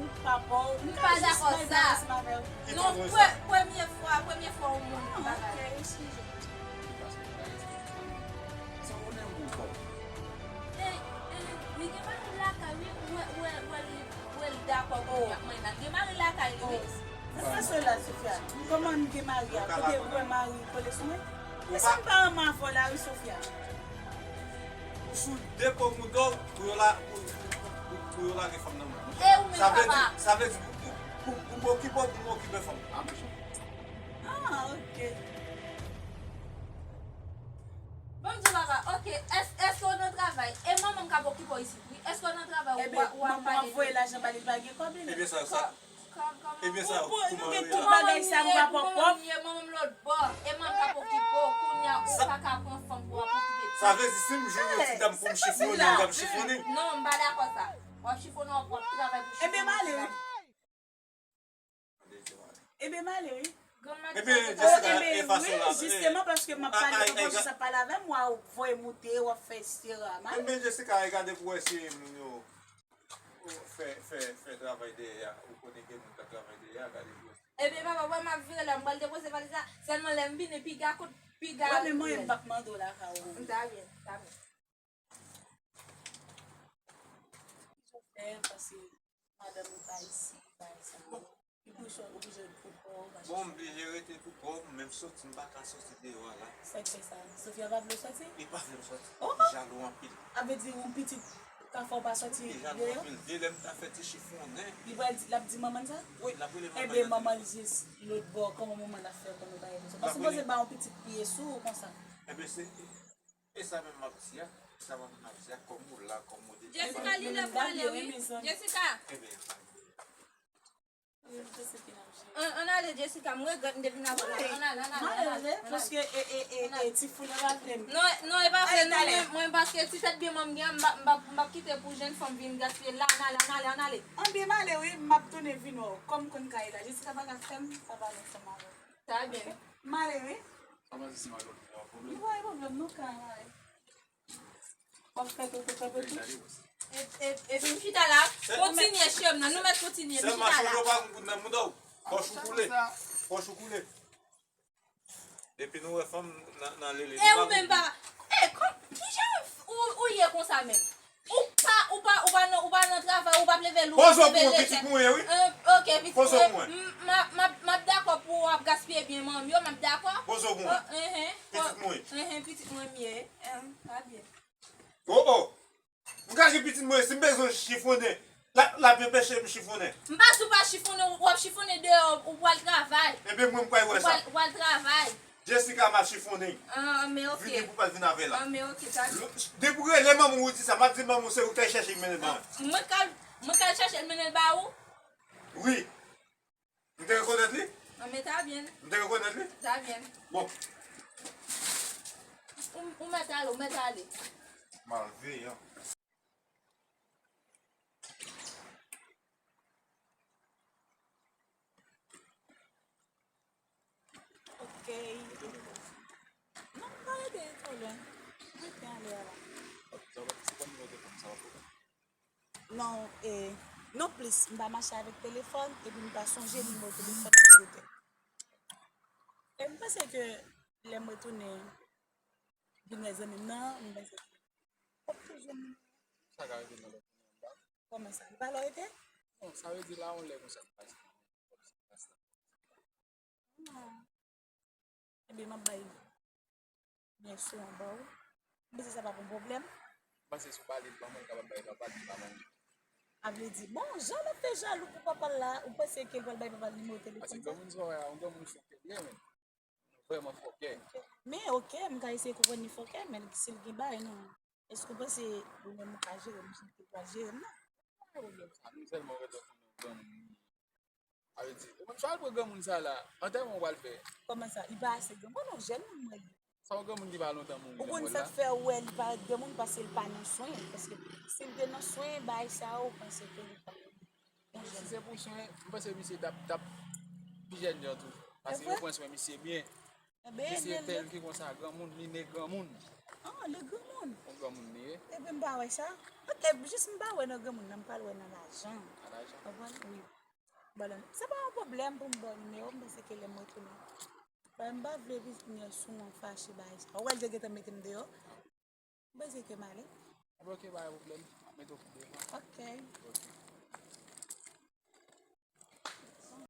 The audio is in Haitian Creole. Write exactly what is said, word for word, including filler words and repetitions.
ou, papa w. M pa dakò sa. Non, premye fwa, premye fwa ou moun bagay. E, e, li gen mari lakay, wi, wè, wè, wè, li, wè, li dakò pou li ap manyen nan. Gen mari lakay li, wi. Sa se la, Sofia. Kòman m gen mari a? Kote w wè mari kole sou mwen? E sa m pa renmen avè w la, wi, Sofia. Ou sou de po mouton pou yo la, pou, pou, pou, pou yo lage fanm nan men. E ou menm, papa. Sa vle di, sa vle di, pou, pou, pou, pou m okipe w, pou m okipe fanm. Ah, ok. Bon, m di papa, ok, èske w nan travay? E manman m k ap okipe w isit, wi. Èske w nan travay? Ou ap pale de... Ebyen, manman m ap voye lajan ba li, li pa gen kòb, li menm. Ebyen, sa, sa, Ebyen, sa, pou, pou nou gen tout bagay sa, nou pa pwòp pwòp. Manman m lòt bò, e manman m k ap okipe w, kounye a ou pa ka pran fanm pou w ap okipe. Sa vle di, si m jwenn yon ti dam pou m chifonnen, m ap chifonnen. Non, m pa dakò sa. W ap chifonnen, w ap, w ap travay pou chifonnen. Ebyen, m ale, wi. Ebyen, m ale, wi. Ebyen, Jessica, e fason la, wi, jisteman, paske m ap pale, konpozisyon sa pale avè m, w ap voye moute, w ap fè etsetera. Ebyen, Jessica, e gade pou wè si moun yo Ou fè, fè, fè travay dèyè a. Ou konnen gen moun k ap travay dèyè a, gade pou wè. Ebyen, papa, wè m ap vire la, m pral depoze valiz la. Sèlman lè m vini, piga kout, piga. Wè, men mwen, m p ap mande w lakay ou. M ta byen, m ta byen. Ki sa w fè, paske madanm ou pa isi, bagay sa yo. Bon, m blije rete pou kò m, men m soti, m pa ka soti deyò a la. Sa k fè sa? Sofia pa vle w soti? Li pa vle m soti. Li jalou anpil. A vle di yon pitit ka fè w pa soti deyò? Li jalou anpil. De lè m ta fè ti chifonnen. Li pral di, l ap di manman l sa? Wi, l ap rele manman l. Ebyen, manman l jis lòt bò. Kòman manman l ap fè konnen w pa vle soti? Paske w sipoze ba yon pitit pye sou ou konsa. Ebyen, se, e sa menm m ap di a. E sa menm m ap di a. Kòm ou la, kòm ou deja... Jessica, li lè pou ale, wi. Jessica. Ebyen, An, ann ale, Jessica, m regrèt m te vin avè w la. Ann ale, ann ale, ann ale, ann ale. Paske, e, e, e, e, ti foul la pa vle m. Non, non, e pa vre, non, mwen, mwen, paske ti tèt byen mwen m gen, m p ap, m p ap, m p ap kite pou jèn fanm vin gaspiye l la, ann ale, ann ale, ann ale. Ann byen, m ale wi, m ap tounen vin wè w. Kòm m konn kay la, Jessica pa ka fè m, sa pa ansanm avè w. Sa byen. M ale wi. Sa pase si m al lòt bò a, pwoblèm? Nou pa gen pwoblèm, nou ka ale. W ap fè toto kanpe tou. E, e, epi m chita la, kontinye, cheri m nan, nou mèt kontinye, m chita la. Sèlman chonje w pa konn kout nan mouda w. Pòch ou koule. Pòch ou koule. Depi nou wè fanm nan, nan lele, e nou ou pa menm konn. Papa. E, kòm, kijan ou, ou ye konsa menm? Ou pa, ou pa, ou pa nan, ou pa nan travay, ou p ap leve lou, ou p ap leve lejè. Poze w pou mwen, pitit mwen ye, wi. Eh, ok, pitit mwen. Poze w pou mwen. M, m ap, m ap, m ap dakò pou w ap gaspiye byen manmi yo, m ap dakò. Poze w pou mwen. Pitit mwen. Enhen, pitit mwen m ye. Em, pa byen. Oh, oh. M ka gen pitit mwen, si m bezwen chifonnen, l ap, l ap anpeche m chifonnen. M pa di w pa chifonnen, w ap chifonnen deyò, ou pral travay. Ebyen, mwen, m pral wè sa. Ou pral, ou pral travay. Jessica, m ap chifonnen. Ah, men ok. Vini pou pa vin avè la. Ah, men ok, sa. Depi w rele manman w, ou di sa, m ap di manman w se ou k t al chèche l mennen l ba mwen. Mwen k al, mwen k al chèche l mennen l ba ou? Wi. M te rekonèt li? Ah, men ta byen. M te rekonèt li? Ta byen. Bon. Ou, ou mèt ale, ou mèt ale. Malveyan. Ok. Non, m pa rete twò lwen. Rete anlè a la. Ok, sa w pa se pran nimewo telefòn sa w ap pran? Non, e, non plis, m pa mache avèk telefòn, epi m pa sonje nimewo telefòn mwen de tèt. E m panse ke lè m retounen vin wè zanmi m nan, m panse ke w ap toujou m. Sa ka rete nan lòt moun anba. Kòman sa? Li pa lò rete? Non, sa vle di la yon lè konsa li pase. Ah. Ebyen, m ap bay byen sou an ba w. M panse sa p ap yon pwoblèm. M panse si w pale l ban mwen, l kapab bay papa l, li pa ban mwen. A vle di, bon, jan l ap fè jalou pou papa l la, ou panse ke l pral bay papa l nimewo telefòn sa? Paske granmoun sa w wè a, yon granmoun fòkè byen, men. Vrèman fòkè. Men, ok, m ka eseye konprann li fòkè, men si l gen bagay, non. Èske w panse ou menm ou ka jere m jan ke l pral jere m nan? Pa gen pwoblèm sa, nou sèlman rete konn yon granmoun. A vle di, ou menm sa w al pran granmoun sa la, antèman w pral fè. Kòman sa? Li pa ase granmoun, non, jèn moun mwen ye. Sa yon granmoun ki pa lontan mouri nan mòn la. Ou konn sa k fè ou wè li parèt granmoun, paske li pa nan swen. Paske si l te nan swen, bagay sa yo, ou panse ke li pa yon jèn. Si se pou swen, m panse misye t ap, t ap pi jèn jan toujou. Paske yo pran swen misye byen. Misye tèl ki konsa, granmoun, li ne granmoun. Ah, li granmoun. Yon granmoun li ye. Epi m pa wè sa. Ok, jis m pa wè nan granmoun nan, m pral wè nan lajan. Nan lajan? Konprann? Wi. Bon, se pa yon pwoblèm pou m ba w nimewo, m panse ke lè m retounen. Bon, m pa vle vin sou mwen fache bagay sa. Ou wè l te gentan mete m deyò. M panse ke m ale. Ebyen, ok, pa gen pwoblèm. M ap mete w pou devan. Ok. Ok.